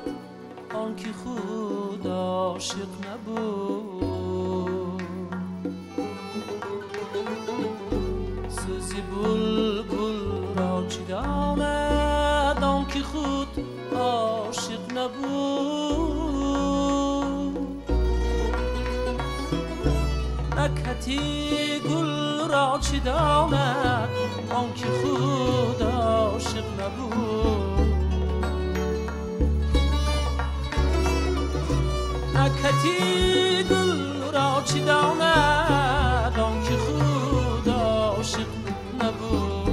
داند آن که خود عاشق نبود. سوزی بلبل را چی داند آن که خود عاشق نبود. نکهتی گل را چی داند آن که خود عاشق نبود. نکهتی گل را چی داند آن که خود عاشق نبود.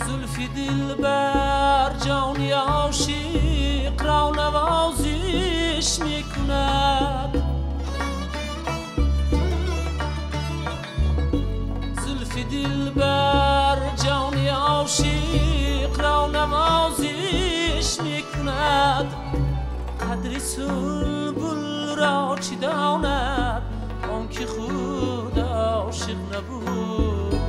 زلف دلبر جانی عاشق را نوازش میکند. زلف دلبر جانی عاشق را نوازش میکند. قدر سنبل را چی داند آن که خود عاشق نبود.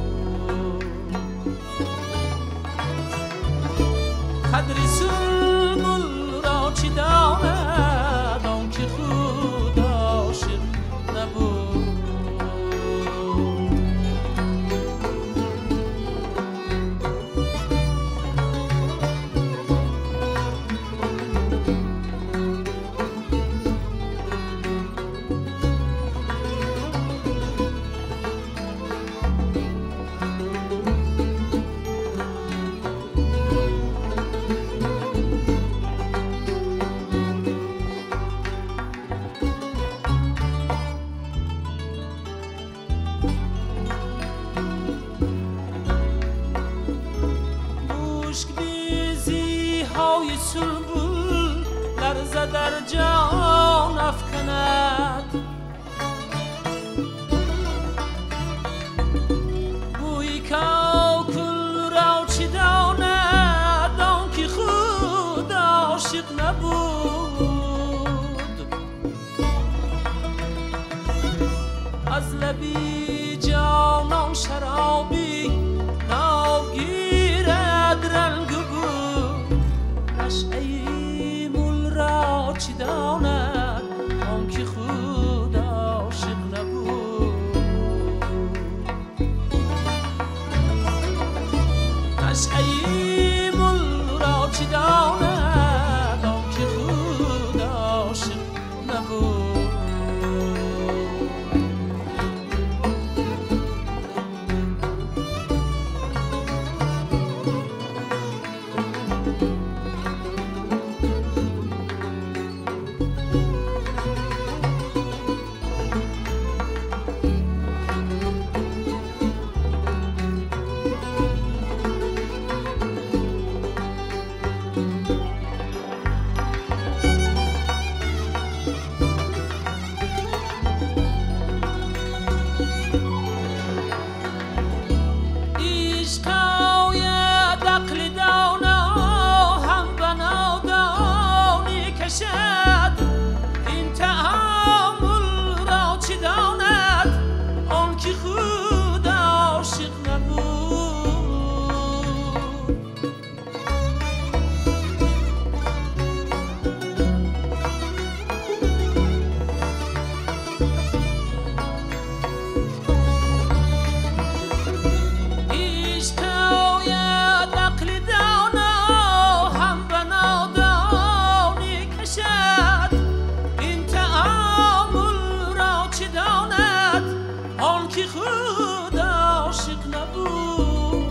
قدر سنبل را چی داند آن که خود عاشق نبود. سنبل لرزه در جان افکند. بوی کاکل را چی داند آن که خود عاشق نبود. از لبی جانان شرابی ناب گیرد رنگ بو. نشأه مل را چی داند آن که خود عاشق نبود. نشأه مل را چی داند آن که خود عاشق نبود. این تعامل را چی داند آن که خود عاشق نبود. عشق آید عقل دانا هم به نادانی کشد. این تعامل را چی داند آن که خود عاشق نبود.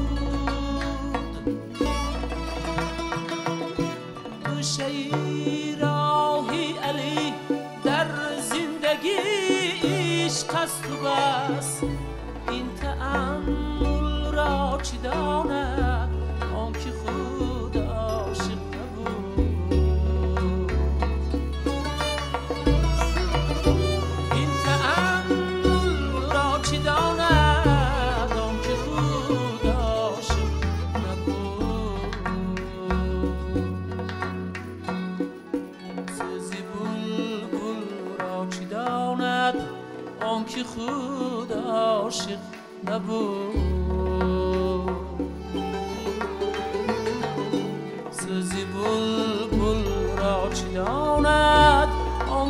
گوشه راهی علی در زندگی عشق است و بس. این تأمل را چی داند آن که خود عاشق نبود. این تأمل را چی داند آن که خود عاشق نبود. سوزی بلبل را چی داند آن که خود عاشق نبود.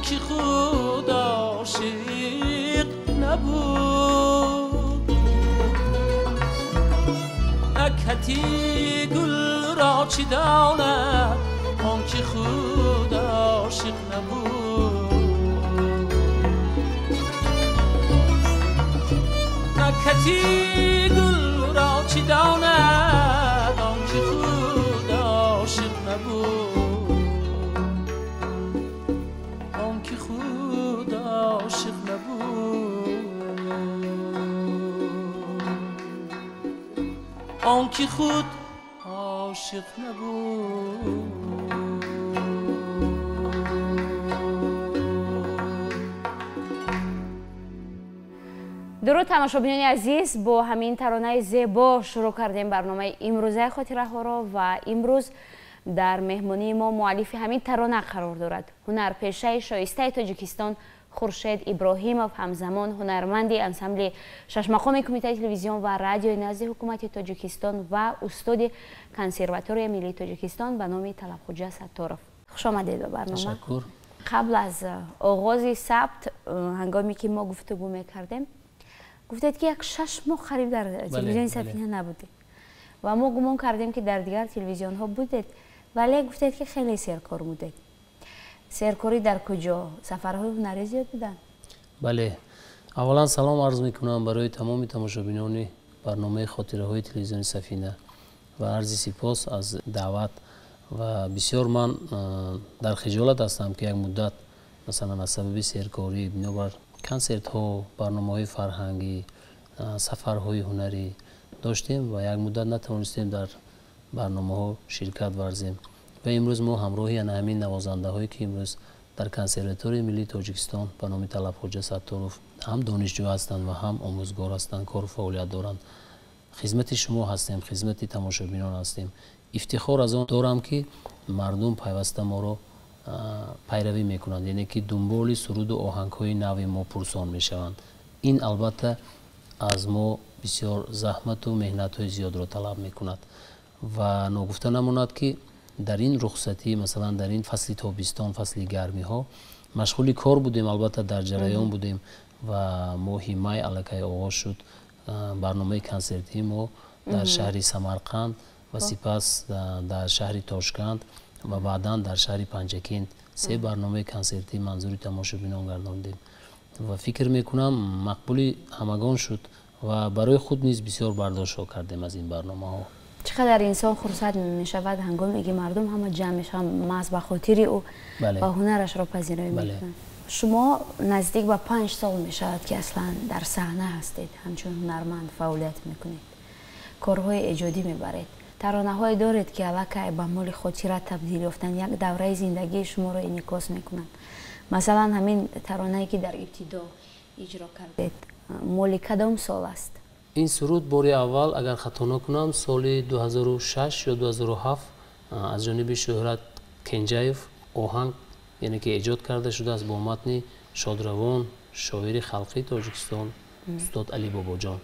ки худ ошиқ набуд. Накҳати гул ро чӣ донад он ки худ ошиқ набуд. Накҳати гул ро чӣ донад он ки худ ошиқ набуд. Он ки худ ошиқ набуд. Он ки худ ошиқ набуд. Дуруд тамошобинони азиз, бо ҳамин таронаи зебо шурӯъ кардем барномаи имрӯзаи хотираҳоро ва имрӯз дар меҳмонии мо муаллифи ҳамин тарона қарор дорад. Ҳунарпешаи шоистаи Тоҷикистон Хуршед Иброҳимов, ҳамзамон ҳунарманди ансамбли шашмақоми Кумитаи телевизион ва радиои назди ҳукумати Тоҷикистон ва устоди Консерваторияи миллии Тоҷикистон ба номи Талабхуҷа Сатторов. Хуш омадед ба барнома. Ташаккур. Қабл аз оғози сабт, ҳангоме ки мо гуфтугӯ мекардем, гуфтед ки як 6 моҳ қариб дар телевизиони Сафина набудед ва мо гумон кардем ки дар дигар телевизионҳо будед, вале гуфтед ки хеле серкор будед. Серкорӣ дар куҷо? Сафарҳои ҳунарӣ зиёд буданд? Бале, аввалан салом арз мекунам барои тамоми тамошобинони барномаи хотираҳои телевизиони Сафина ва арзи сипос аз даъват. Ва бисёр ман дар хиҷолат ҳастам ки як муддат масалан аз сабаби серкорӣ бинобар консертҳо, барномаҳои фарҳангӣ, сафарҳои ҳунарӣ доштем ва як муддат натавонистем дар барномаҳо ширкат варзем. Ва имрӯз мо ҳамроҳи ана ҳамин навозандаҳое ки имрӯз дар Консерваторияи миллии Тоҷикистон ба номи Талабхоҷа Сатторов ҳам донишҷӯ ҳастанд ва ҳам омӯзгор ҳастанд, кору фаъолият доранд, хизмати шумо ҳастем, хизмати тамошобинон ҳастем. Ифтихор аз он дорам ки мардум пайваста моро пайравӣ мекунанд, яъне ки дунболи суруду оҳангҳои нави мо пурсон мешаванд. Ин албатта аз мо бисёр заҳмату меҳнатҳои зиёдро талаб мекунад. Ва ногуфта намонад ки дар ин рухсатӣ, масалан дар ин фасли тобистон, фасли гармиҳо машғули кор будем, албатта дар ҷараён будем ва моҳи май аллакай оғоз шуд барномаи консертии мо дар шаҳри Самарқанд ва сипас дар шаҳри Тошканд ва баъдан дар шаҳри Панҷакент 3 барномаи консертии манзури тамошобинон гардондем ва фикр мекунам мақбули ҳамагон шуд ва барои худ низ бисёр бардоштҳо кардем аз ин барномаҳо. Чӣ қадар инсон хурсанд мешавад ҳангоме ки мардум ҳама ҷамъ мешаванд маҳз ба хотири ӯ ва ҳунарашро пазироӣ мекунанд. Шумо наздик ба 5 сол мешавад ки аслан дар саҳна ҳастед, ҳамчун ҳунарманд фаъолият мекунед, корҳои эҷодӣ мебаред, таронаҳое доред ки аллакай ба моли хотира табдил ёфтанд, як давраи зиндагии шуморо инъикос мекунанд. Масалан ҳамин таронае ки дар ибтидо иҷро кардед, моли кадом сол аст? Ин суруд бори аввал, агар хато накунам, соли 2006 ё 2007 аз ҷониби Шӯҳрат Кенҷаев оҳанг, яъне ки эҷод карда шудааст бо матни шодравон шоири халқии Тоҷикистон устод Али Бобоҷон.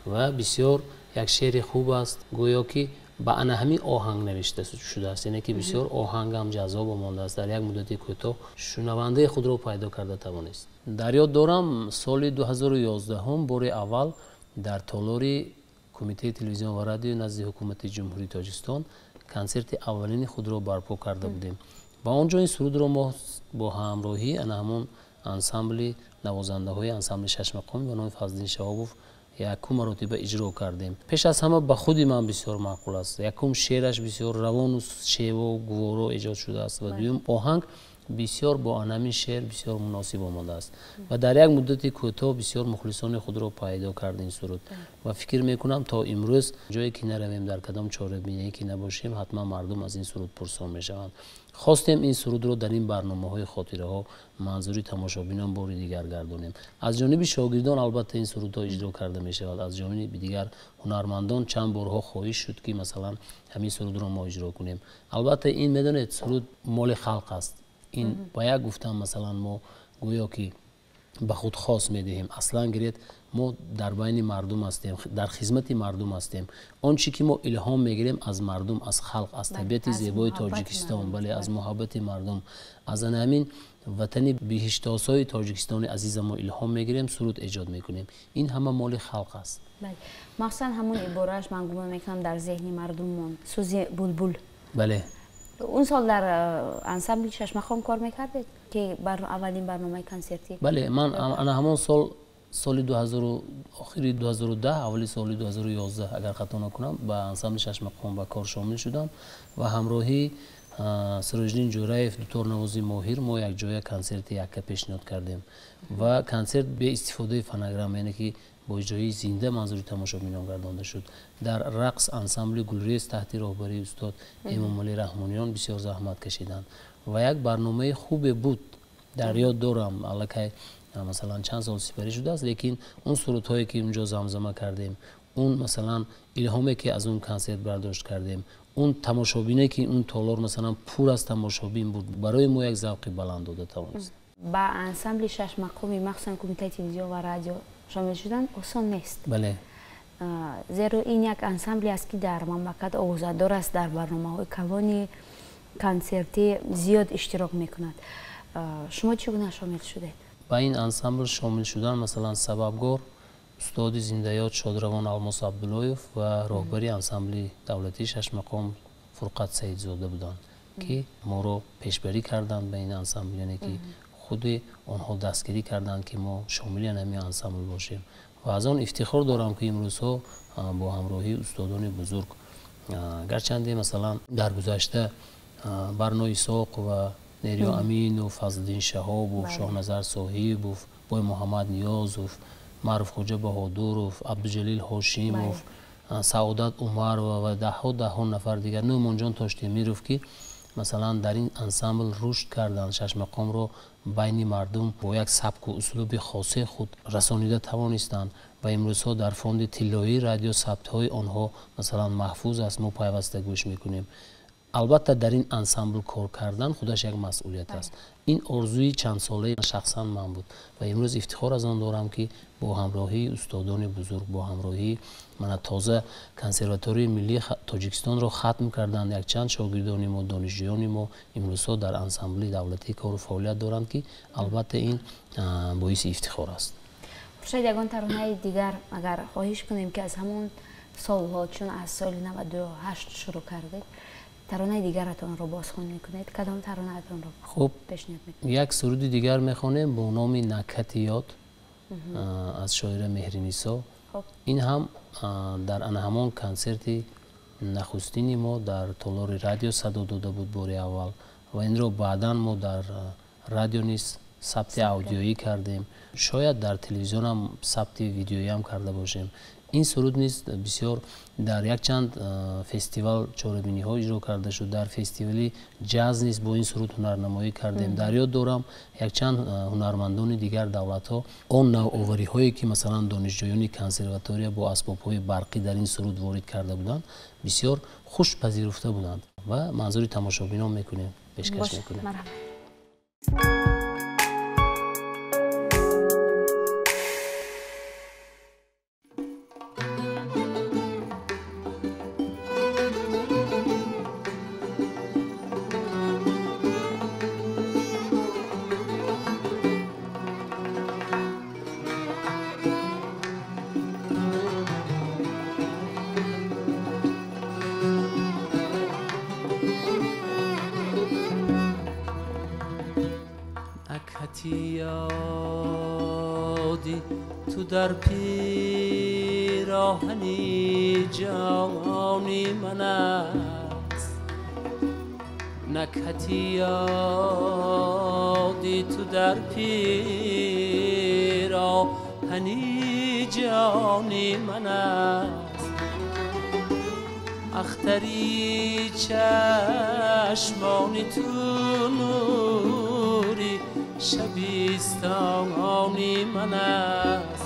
Ва бисёр як шеъри хуб аст, гӯё ки ба ана ҳамин оҳанг навишта шудааст, яъне ки бисёр оҳангам ҷаззоб омондааст, дар як муддати кӯтоҳ шунавандаи худро пайдо карда тавонист. Дар ёд дорам соли 2011 бори аввал дар толори Кумитаи телевизион ва радио назди ҳукумати Ҷумҳурии Тоҷикистон консерти аввалини худро барпо карда будем ва он ҷо ин сурудро мо бо ҳамроҳӣ ана ҳамон ансамбли навозандаҳои ансамбли шашмақоми ба номи Фазлиддин Шаҳобов якум маротиба иҷро кардем. Пеш аз ҳама ба худи ман бисёр маъқул аст. Якум шеъраш бисёр равону шеву гуворо эҷод шудааст ва дуюм оҳанг бисёр бо анамин шеър бисёр муносиб омадааст ва дар як муддати кӯтоҳ бисёр мухлисони худро пайдо кард ин суруд. Ва фикр мекунам то имрӯз ҷое ки наравем, дар кадом чорабиние ки набошем, ҳатман мардум аз ин суруд пурсон мешаванд. Хостем ин сурудро дар ин барномаҳои хотираҳо манзури тамошобинон бори дигар гардонем. Аз ҷониби шогирдон албатта ин сурудҳо иҷро карда мешавад, аз ҷониби дигар ҳунармандон чанд борҳо хоҳиш шуд ки масалан ҳамин сурудро мо иҷро кунем. Албатта ин медонед суруд моли халқ аст. Ин ба як гуфтан масалан мо гӯё ки ба худ хос медиҳем. Аслан гиред Мо дар байни мардум ҳастем, дар хизмати мардум ҳастем. Он чӣ ки мо илҳом мегирем аз мардум, аз халқ, аз табиати зебои Тоҷикистон, бале, аз муҳаббати мардум, аз ана ҳамин ватани биҳиштосои Тоҷикистони азиза мо илҳом мегирем, суруд эҷод мекунем. Ин ҳама моли халқ аст. Махсусан ҳамон иборааш ман гумон мекунам дар зеҳни мардум монд, сӯзи булбул. Бале. Он сол дар ансамбли Шашмақом кор мекардед, ки аввалин барномаи консертӣ? Бале, ман ана ҳамон сол, соли 2000, охири 2010, аввали соли 2011, агар хато накунам, ба ансамбли Шашмақом ба кор шомил шудам ва ҳамроҳи Сироҷиддин Ҷӯраев, дуторнавози моҳир, мо якҷоя консерти якка пешниҳод кардем ва консерт бе истифодаи фонограмма, яъне ки бо иҷрои зинда манзури тамошобинон гардонда шуд. Дар рақс ансамбли Гулрез таҳти роҳбарии устод Эмомалӣ Раҳмониён бисёр заҳмат кашиданд ва як барномаи хубе буд. Дар ёд дорам, аллакай масалан чанд сол сипарӣ шудааст, лекин он сурудҳое ки унҷо замзама кардем, он масалан илҳоме ки аз он консерт бардошт кардем, он тамошобине ки он толор масалан пур аз тамошобин буд, барои мо як завқи баланд дода тавонист. Ба ансамбли Шашмақоми, махсусан Кумитаи телевизион ва радио шомил шудан осон нест. Бале. Зеро ин як ансамбле аст, ки дар мамлакат овозадор аст, дар барномаҳои калони консертӣ зиёд иштирок мекунад. Шумо чӣ гуна шомил шудед? Ба ин ансамбл шомил шудан масалан сабабгор устоди зиндаёд шодравон Алмос Абдуллоев ва роҳбари ансамбли давлатии Шашмақом Фурқат Саидзода буданд, ки моро пешбарӣ карданд ба ин ансамбл, яъне ки худи онҳо дастгирӣ карданд, ки мо шомили ҳамин ансамбл бошем. Ва аз он ифтихор дорам, ки имрӯзҳо бо ҳамроҳии устодони бузург, гарчанде масалан дар гузашта Барно Исоқ ва Нериё Аминов, Фазлиддин Шаҳобов, Шоҳназар Соҳибов, Бой Муҳаммад Ниёзов, Маъруфхоҷа Баҳодуров, Абдуҷалил Ҳошимов, Саодат Умарова ва даҳҳо даҳҳо нафар дигар, Нӯъмонҷон Тоштемиров, ки масалан дар ин ансамбл рушд карданд, Шашмақомро байни мардум бо як сабку услуби хосе худ расонида тавонистанд ва имрӯзҳо дар фонди тиллоии радио сабтҳои онҳо масалан маҳфуз аст, мо пайваста гӯш мекунем. Албатта дар ин ансамбл кор кардан худаш як масъулият аст. Ин орзуи чандсолаи шахсан ман буд ва имрӯз ифтихор аз он дорам, ки бо ҳамроҳии устодони бузург, бо ҳамроҳии мана тоза консерваторияи миллии Тоҷикистонро хатм карданд якчанд шогирдони мо, донишҷӯёни мо имрӯзҳо дар ансамбли давлатӣ кору фаъолият доранд, ки албатта ин боиси ифтихор аст. Шояд ягон таронаи дигар агар хоҳиш кунем, ки аз ҳамон солҳо, чун аз соли 98 шурӯъ кардед, таронаи дигаратонро бозхон мекунед, кадом таронаатонро пешниҳод мекунед? Як суруди дигар мехонем бо номи Накати ёд аз шоира Меҳринисо. Ин ҳам дар ана ҳамон консерти нахустини мо дар толори радио садо дода буд бори аввал ва инро баъдан мо дар радио низ сабти аудиоӣ кардем, шояд дар телевизионам сабти видеоиам карда бошем. Ин суруд низ бисёр дар якчанд фестивал чорабиниҳо иҷро карда шуд. Дар фестивали ҷаз низ бо ин суруд ҳунарнамоӣ кардем. Дар ёд дорам, якчанд ҳунармандони дигар давлатҳо он навовариҳое ки масалан донишҷӯёни консерватория бо асбобҳои барқӣ дар ин суруд ворид карда буданд, бисёр хуш пазируфта буданд ва манзури тамошобинон мекунем, пешкаш мекунем. Ёди ту дар пироҳани ҷони ман аст, накҳати ёди ту дар пироҳани ҷони ман аст. Ахтари чашмони ту нури шабистони ман аст.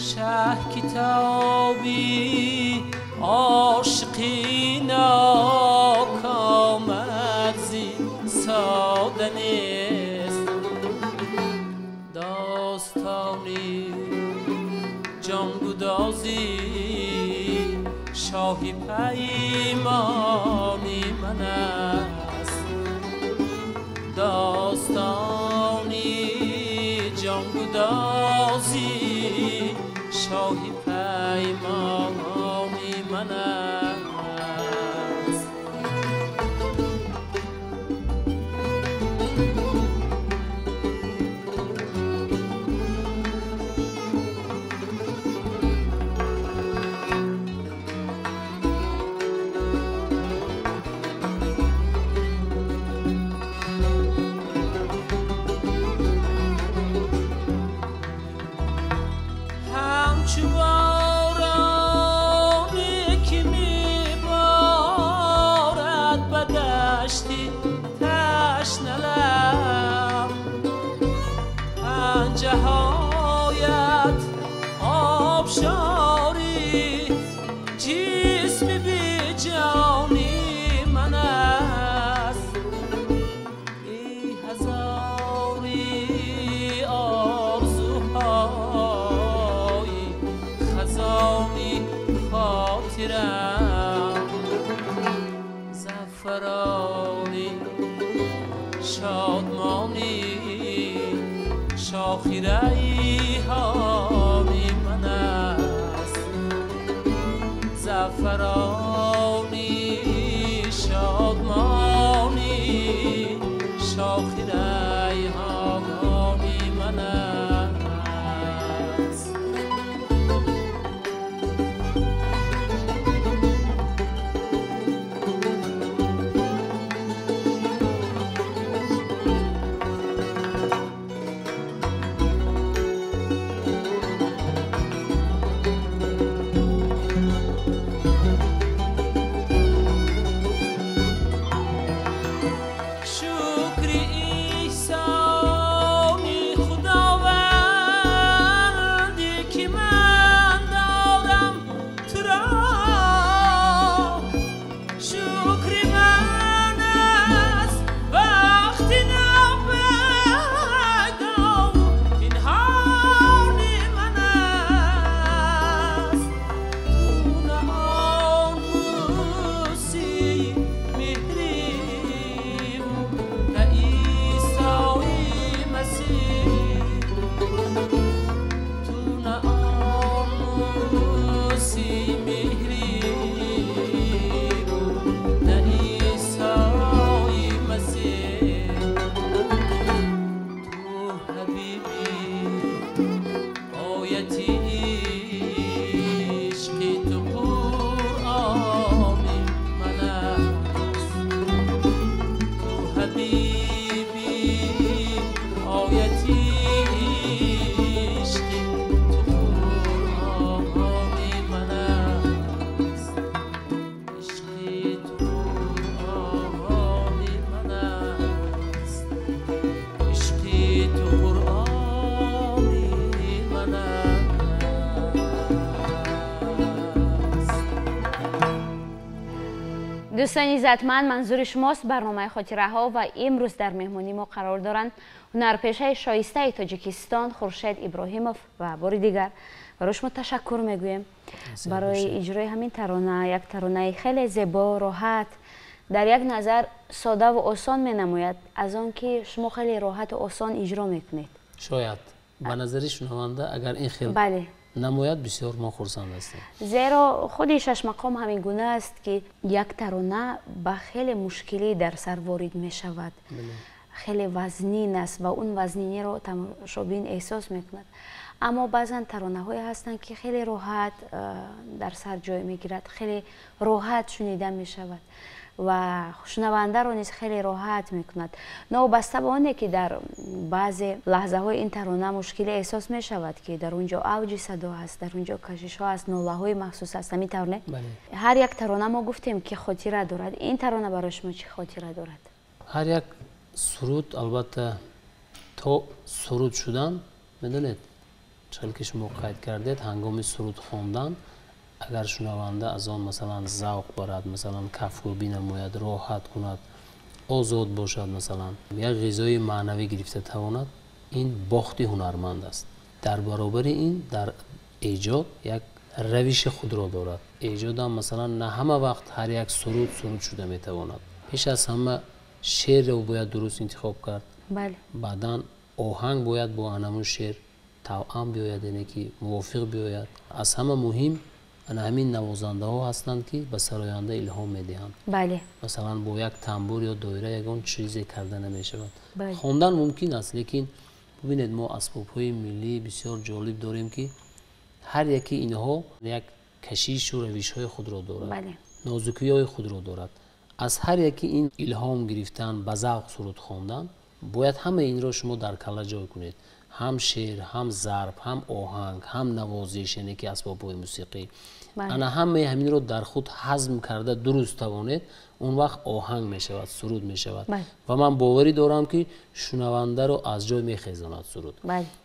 Шаҳ китоби ошиқи нокомат зи сода нест. Достони ҷангудозӣ шоҳи паймони ман аст. Достони ҷангудозӣ шоҳи паймони ман аст. Ҳамчу бороне ки меборад ба дашти ташналаб, панҷаҳоят обшори ҷисми беҷони ман аст. Эй ҳазори орзуҳои хазони хотирам, зафарони шодмонӣ шохи райҳони ман аст. Зафарони шодмонӣ шохи райҳони ман аст. Шукри эҳсони Худованде ки ман дорам туро, шукри ман аст вақти нопайдову пинҳони ман аст. Ту на он мӯсии меҳриву на Исои Масеҳ, ту на он мӯсии меҳриву на Исои Масеҳ. Ту ҳабиби ояти ишқи ту Қуръони ман аст. Ту ҳабиби ояти ишқи ту Қуръони ман аст. Ишқи ту Қуръони ман аст. Ишқи ту Қуръони ман аст. Дӯстони иззатманд, манзури шумост барномаи хотираҳо ва имрӯз дар меҳмонии мо қарор доранд ҳунарпешаи шоистаи Тоҷикистон Хуршед Иброҳимов ва бори дигар барои шумо ташаккур мегӯем барои иҷрои ҳамин тарона, як таронаи хеле зебо, роҳат, дар як назар содаву осон менамояд, аз он ки шумо хеле роҳату осон иҷро мекунед. Шояд ба назари шунаванда агар ин хел бале намояд, бисёр мо хурсанд ҳастем. Зеро худи шашмақом ҳамин гуна аст, ки як тарона ба хеле мушкилӣ дар сар ворид мешавад, хеле вазнин аст ва он вазниниро тамошобин эҳсос мекунад. Аммо баъзан таронаҳое ҳастанд, ки хеле роҳат дар сар ҷой мегирад, хеле роҳат шунида мешавад ва шунавандаро низ хеле роҳат мекунад. Новобаста ба оне ки дар баъзе лаҳзаҳои ин тарона мушкилӣ эҳсос мешавад, ки дар он ҷо авҷи садо ҳаст, дар он ҷо кашишҳо ҳаст, нолаҳои махсус ҳаст, ҳамин тавр не? Ҳар як тарона мо гуфтем ки хотира дорад. Ин тарона барои шумо чӣ хотира дорад? Ҳар як суруд албатта то суруд шудан, медонед, чӣ ки шумо қайд кардед, ҳангоми суруд хондан агар шунаванда аз он масалан завқ барад, масалан кафкӯбӣ намояд, роҳат кунад, озод бошад, масалан як ғизои маънавӣ гирифта тавонад, ин бохти ҳунарманд аст. Дар баробари ин дар эҷод як равиши худро дорад. Эҷодам масалан на ҳама вақт ҳар як суруд суруд шуда метавонад. Пеш аз ҳама шеърро бояд дуруст интихоб кард. Баъдан оҳанг бояд бо анамун шеър тавъам биёяд, яъне ки мувофиқ биёяд. Аз ҳама муҳим ана ҳамин навозандаҳо ҳастанд, ки ба сароянда илҳом медиҳанд. Масалан, бо як тамбур ё доира ягон чизе карда намешавад. Хондан мумкин аст, лекин бубинед, мо асбобҳои миллии бисёр ҷолиб дорем, ки ҳар яки инҳо як кашишу равишҳои худро дорад, нозукиҳои худро дорад. Аз ҳар яки ин илҳом гирифтан, ба завқ суруд хондан, бояд ҳамаи инро шумо дар калла ҷой кунед: ҳам шеър, ҳам зарб, ҳам оҳанг, ҳам навозиш, яъне ки асбобҳои мусиқӣ. Ана ҳамаи ҳаминро дар худ ҳазм карда дуруст тавонед, он вақт оҳанг мешавад, суруд мешавад. Ва ман боварӣ дорам, ки шунавандаро аз ҷой мехезонад суруд.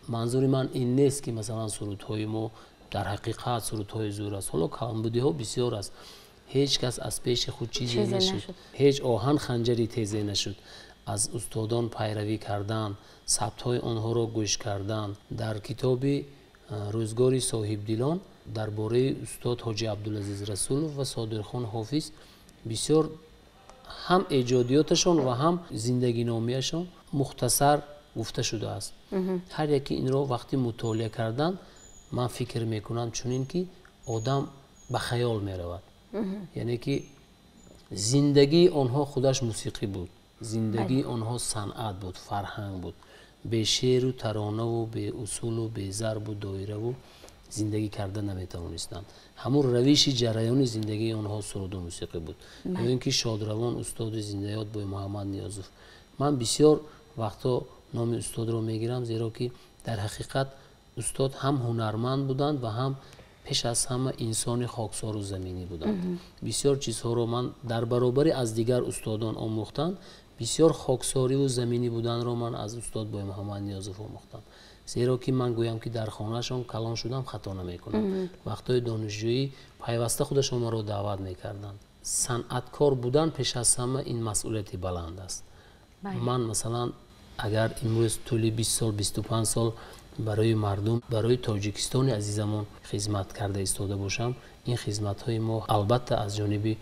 Манзури ман ин нест, ки масалан сурудҳои мо дар ҳақиқат сурудҳои зӯр аст. Ҳоло камбудиҳо бисёр аст. Ҳеҷ кас аз пеши худ чизе нашуд, ҳеҷ оҳан ханҷари тезе нашуд. Аз устодон пайравӣ кардан, сабтҳои онҳоро гӯш кардан. Дар китоби «Рӯзгори соҳибдилон» дар бораи устод Ҳоҷи Абдулазиз Расулов ва Содирхон Ҳофиз бисёр ҳам эҷодиёташон ва ҳам зиндагиномияшон мухтасар гуфта шудааст. Ҳар яке инро вақти мутолиа кардан, ман фикр мекунам чунин, ки одам ба хаёл меравад, яъне ки зиндагии онҳо худаш мусиқӣ буд, зиндагии онҳо санъат буд, фарҳанг буд. Бе шеъру таронаву бе усулу бе зарбу доираву зиндагӣ карда наметавонистанд. Ҳамун равиши ҷараёни зиндагии онҳо суруду мусиқӣ буд. Ё ин ки шодравон устоди зиндаёд Бой Муҳаммад Ниёзов. Ман бисёр вақтҳо номи устодро мегирам, зеро ки дар ҳақиқат устод ҳам ҳунарманд буданд ва ҳам пеш аз ҳама инсони хоксору заминӣ буданд. Бисёр чизҳоро ман дар баробари аз дигар устодон омӯхтан, бисёр хоксориву заминӣ буданро ман аз устод Бой Муҳаммад Ниёзов омӯхтам, зеро ки ман гӯям, ки дар хонаашон калон шудам, хато намекунам. Вақтҳои донишҷӯӣ пайваста худашон маро даъват мекарданд. Санъаткор будан пеш аз ҳама ин масъулияти баланд аст. Ман масалан агар имрӯз тӯли 20 сол, 25 сол барои мардум, барои Тоҷикистони азизамон хизмат карда истода бошам, ин хизматҳои мо албатта аз ҷониби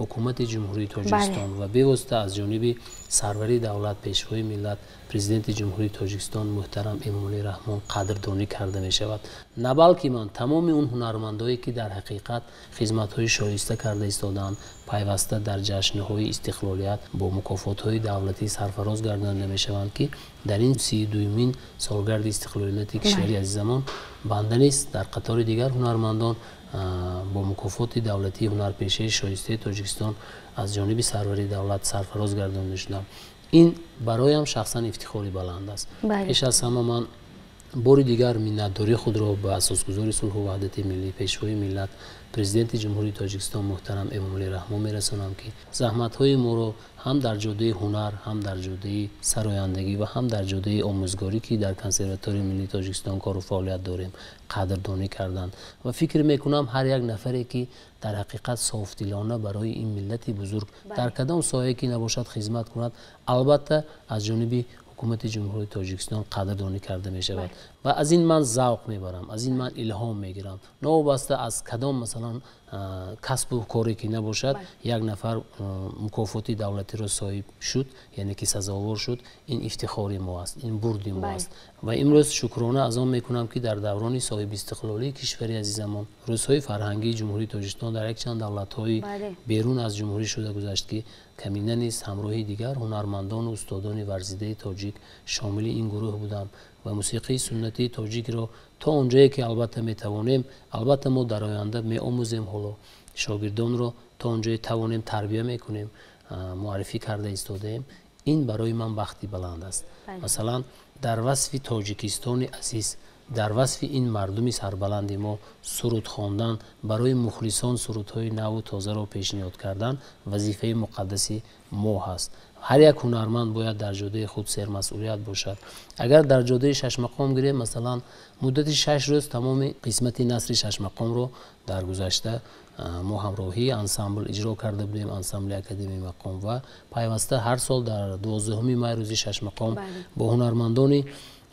ҳукумати Ҷумҳурии Тоҷикистон ва бевосита аз ҷониби сарвари давлат, пешвои миллат, Президенти Ҷумҳурии Тоҷикистон муҳтарам Эмомалӣ Раҳмон қадрдонӣ карда мешавад. На балки ман, тамоми он ҳунармандое, ки дар ҳақиқат хизматҳои шоиста карда истодаанд, пайваста дар ҷашнҳои истиқлолият бо мукофотҳои давлатӣ сарфароз гардонда мешаванд, ки дар ин 32-юмин солгарди истиқлолияти кишвари азизамон банда низ дар қатори дигар ҳунармандон бо мукофоти давлатии ҳунарпешаи шоистаи Тоҷикистон аз ҷониби сарвари давлат сарфароз гардонида шудам. Ин бароям шахсан ифтихори баланд аст. Пеш аз ҳама ман бори дигар миннатдории худро ба асосгузори сулҳу ваҳдати миллӣ, пешвои миллат, Президенти Ҷумҳурии Тоҷикистон муҳтарам Эмомалӣ Раҳмон мерасонам, ки заҳматҳои моро ҳам дар ҷодаи ҳунар, ҳам дар ҷодаи сарояндагӣ ва ҳам дар ҷодаи омӯзгорӣ, ки дар Консерваторияи миллии Тоҷикистон кору фаъолият дорем, қадрдонӣ карданд. Ва фикр мекунам, ҳар як нафаре, ки дар ҳақиқат софдилона барои ин миллати бузург дар кадом соҳае ки набошад хизмат кунад, албатта аз ҷониби ҳукумати Ҷумҳурии Тоҷикистон қадрдонӣ карда мешавад. Ва аз ин ман завқ мебарам, аз ин ман илҳом мегирам. Новобаста аз кадом масалан касбу коре ки набошад, як нафар мукофоти давлатиро соҳиб шуд, яъне ки сазовор шуд, ин ифтихори мо аст, ин бурди мо аст. Ва имрӯз шукрона аз он мекунам, ки дар даврони соҳибистиқлолии кишвари азизамон рӯзҳои фарҳангии Ҷумҳурии Тоҷикистон дар якчанд давлатҳои берун аз ҷумҳурӣ шуда гузашт, ки камина низ ҳамроҳи дигар ҳунармандону устодони варзидаи тоҷик шомили ин гурӯҳ будам ва мусиқии суннатии тоҷикро то он ҷое ки албатта метавонем, албатта мо дар оянда меомӯзем, ҳоло шогирдонро то он ҷое тавонем тарбия мекунем, муаррифӣ карда истодаем. Ин барои ман бахти баланд аст. Масалан, дар васфи Тоҷикистони азиз, дар васфи ин мардуми сарбаланди мо суруд хондан, барои мухлисон сурудҳои наву тозаро пешниҳод кардан вазифаи муқаддаси мо ҳаст. Ҳар як ҳунарманд бояд дар ҷодаи худ сермасъулият бошад. Агар дар ҷодаи шашмақом гирем, масалан, муддати 6 рӯз тамоми қисмати насри шашмақомро дар гузашта мо ҳамроҳии ансамбл иҷро карда будем, ансамбли Академияи мақом. Ва пайваста ҳар сол дар 12 май, рӯзи шашмақом, бо ҳунармандони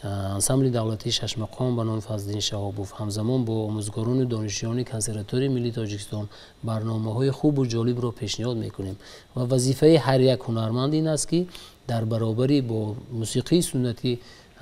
ансамбли давлатии Шашмақом ба номи Фазлиддин Шаҳобов, ҳамзамон бо омӯзгорону донишҷӯёни Консерваторияи миллии Тоҷикистон барномаҳои хубу ҷолибро пешниҳод мекунем. Ва вазифаи ҳар як ҳунарманд ин аст, ки дар баробари бо мусиқии суннатӣ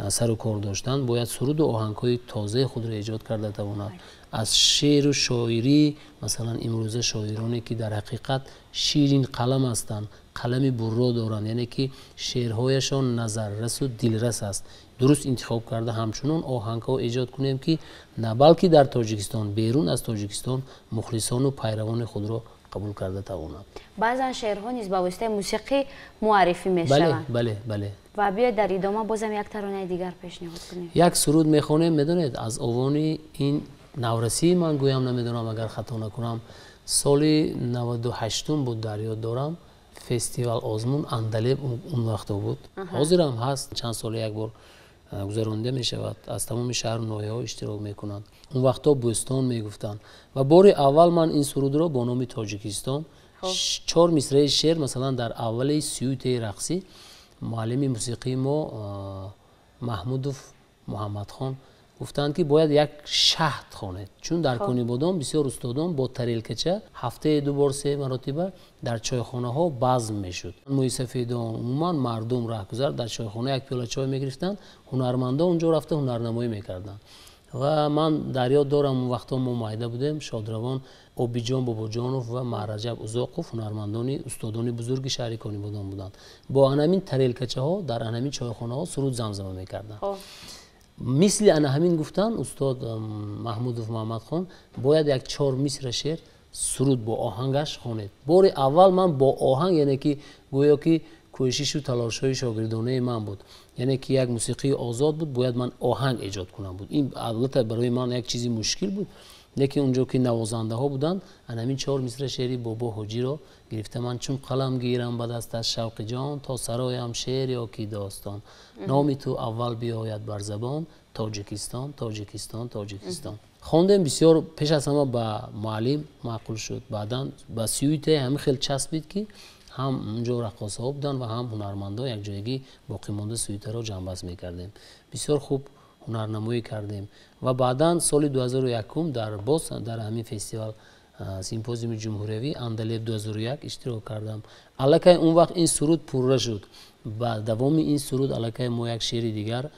сару кор доштан, бояд суруду оҳангҳои тозаи худро эҷод карда тавонад. Аз шеъру шоирӣ, масалан, имрӯза шоироне, ки дар ҳақиқат ширин қалам ҳастанд, қалами бурро доранд, яъне ки шеърҳояшон назаррасу дилрас аст, дуруст интихоб карда ҳамчунон оҳангҳо эҷод кунем, ки на балки дар Тоҷикистон, берун аз Тоҷикистон мухлисону пайравони худро қабул карда тавонад. Баъзан шеърҳо низ ба воситаи мусиқӣ муаррифӣ мешаванд. Бале, бале. Ва биёед дар идома бозам як таронаи дигар пешниҳод кунем. Як суруд мехонем, медонед, аз овони ин наврасии ман гӯям, намедонам агар хато накунам, соли 98 буд, дар ёд дорам, фестивал озмун Андалеб он вақто буд. Ҳозирам ҳаст, чанд сола як бор гузаронида мешавад, аз тамоми шаҳру ноҳияҳо иштирок мекунанд. Он вақто Бӯстон мегуфтанд. Ва бори аввал ман ин сурудро бо номи Тоҷикистон, 4 мисраи шеър, масалан, дар аввали сюитаи рақсӣ муаллими мусиқии мо Маҳмудов Муҳаммадхон гуфтанд, ки бояд як шаҳд хонед, чун дар Конибодом бисёр устодон бо тарелкача ҳафтаи 2 бор 3 маротиба дар чойхонаҳо базм мешуд. Мӯйсафедон, умуман мардум раҳгузар дар чойхона як пиёла чой мегирифтанд, ҳунармандон унҷо рафта ҳунарнамоӣ мекарданд. Ва ман дар ёд дорам, он вақтҳо мо майда будем, шодравон Обиҷон Бобоҷонов ва Маъраҷаб Узоқов ҳунармандони устодони бузурги шаҳри Конибодом буданд. Бо анамин тарелкачаҳо дар анамин чойхонаҳо суруд замзама мекарданд. Мисли ана ҳамин гуфтан устод Маҳмудов Муҳаммадхон бояд як 4 мисра шеър суруд бо оҳангаш хонед. Бори аввал ман бо оҳанг, яъне ки гӯё ки кӯшишу талошҳои шогирдонаи ман буд, яъне ки як мусиқии озод буд, бояд ман оҳанг эҷод кунам буд. Ин албатта барои ман як чизи мушкил буд, лекин унҷо ки навозандаҳо буданд, ана ҳамин 4 мисра шеъри Бобо Ҳоҷиро гирифта ман чун қалам гирам ба даст аз шавқи ҷон, то сароям шеър ё ки достон, номи ту аввал биёяд бар забон, Тоҷикистон, Тоҷикистон, Тоҷикистон. Хондем, бисёр пеш аз ҳама ба муаллим маъқул шуд, баъдан ба сюитаи ҳамин хел часпид, ки ҳам унҷо раққосаҳо буданд ва ҳам ҳунармандо якҷоягӣ боқимонда сюитаро ҷамъбаст мекардем. Бисёр хуб ҳунарнамоӣ кардем. Ва баъдан соли 2001 дар боз дар ҳамин фестивал симпозиуми ҷумҳуриявӣ Андалеб 2001 иштирок кардам. Аллакай он вақт ин суруд пурра шуд. Ба давоми ин суруд аллакай мо як шеъри дигар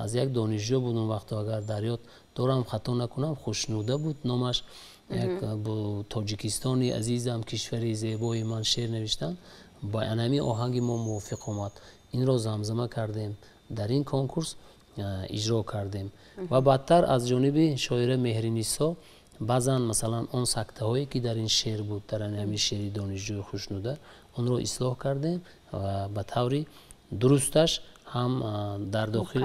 аз як донишҷӯ буд, он вақто агар дар ёд дорам хато накунам, Хушнуда буд номаш, як бо Тоҷикистони азизам, кишвари зебои ман шеър навиштанд. Ба анами оҳанги мо мувофиқ омад. Инро замзама кардем, дар ин конкурс иҷро кардем. Ва баъдтар аз ҷониби шоира Меҳринисо баъзан масалан он сактаҳое, ки дар ин шеър буд, дар ҳамин шеъри донишҷӯи Хушнуда, онро ислоҳ кардем ва ба таври дурусташ ҳам дар дохил,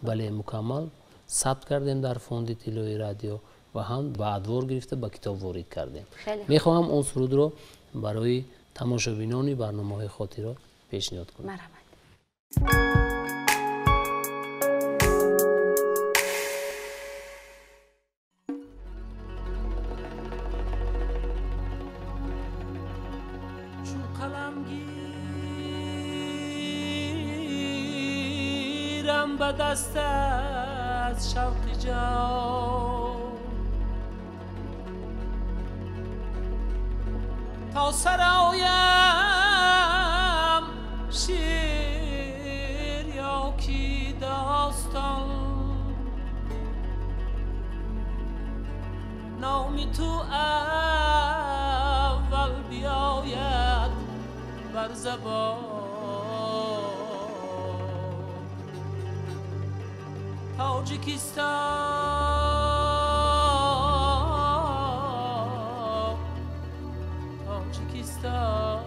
бале, мукаммал сабт кардем дар фонди тиллои радио ва ҳам ба адвор гирифта ба китоб ворид кардем. Мехоҳам он сурудро барои тамошобинони барномаҳои хотиро пешниҳод кунам. Марҳамат. Чун қалам гирам ба даст аз шавқи ҷон, то сароям шеър ё ки достон, номи ту аввал биёяд бар забон. Тоҷикистон, Тоҷикистон,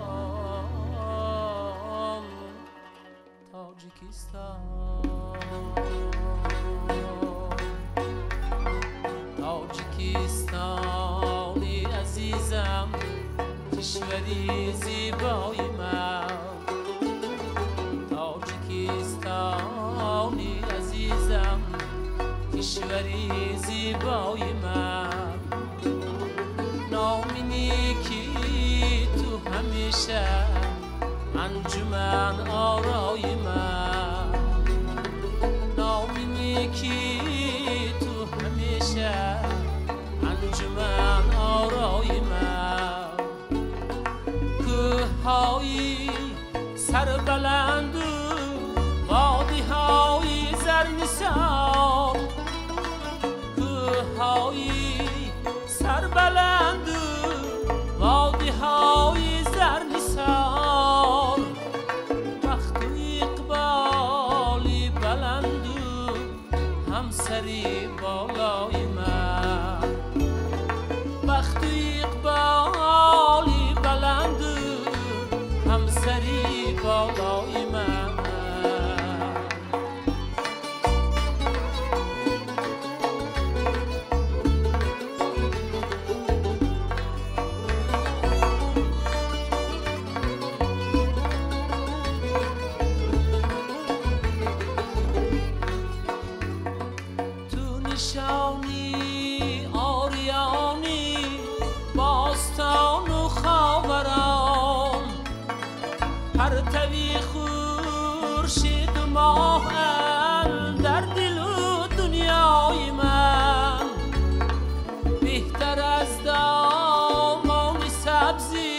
Тоҷикистон, Тоҷикистони азизам, кишвари зебои ман. Тоҷикистони азизам, кишвари зебои ман. Номи неки ту ҳамеша анҷуман орои ман. Кӯҳҳои сарбаланду водиҳои зарнисор, кӯҳҳои сарбаланду водиҳои зарнисор, бахту иқболи баланду ҳамсари болои ман, бахту иқболи баланду ҳамсари болои ман. Ту нишони ориёни бостону ховарон, партави хуршиду моҳ андар дилу дунёи ман, беҳтар аз домони сабзӣ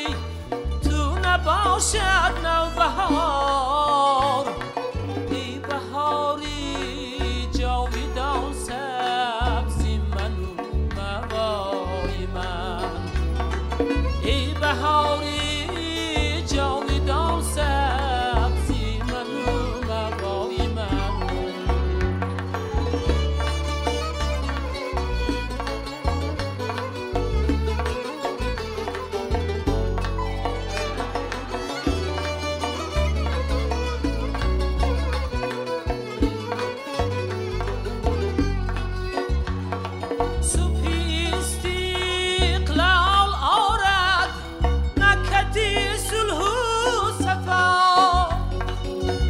ту набошад навбаҳор. Эй баҳори ҷовидон сабзи ману мавои ман, эй баҳори ҷовидон сабзи ману мавои ман. Субҳи истиқлол орад накҳати сулҳу сафо,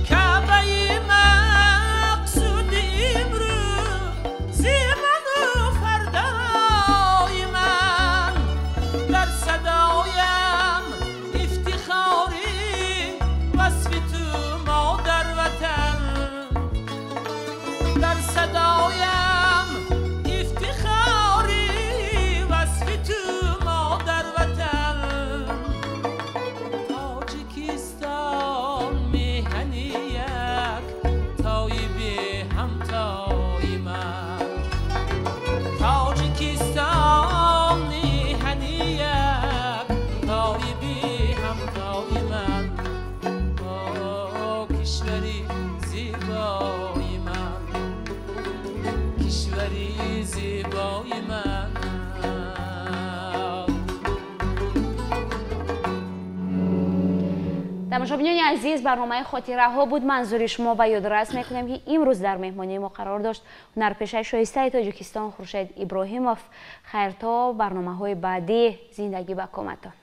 Каъбаи мақсуди имрӯзи ману фардои ман, дар садоям ифтихори васфи ту модар ватан, дар садоям ифтихори васфи ту модар ватан. Тоҷикистон меҳани як тои беҳамтои ман, Тоҷикистон меҳани як тои беҳамтои ман, о кишвари зебои ман, кишвари зебои ман. Тамошобинони азиз, барномаи хотираҳо буд манзури шумо ва ёдрас мекунем, ки имрӯз дар меҳмонии мо қарор дошт ҳунарпешаи шоистаи Тоҷикистон Хуршед Иброҳимов. Хайр, то барномаҳои баъдӣ, зиндагӣ ба коматон.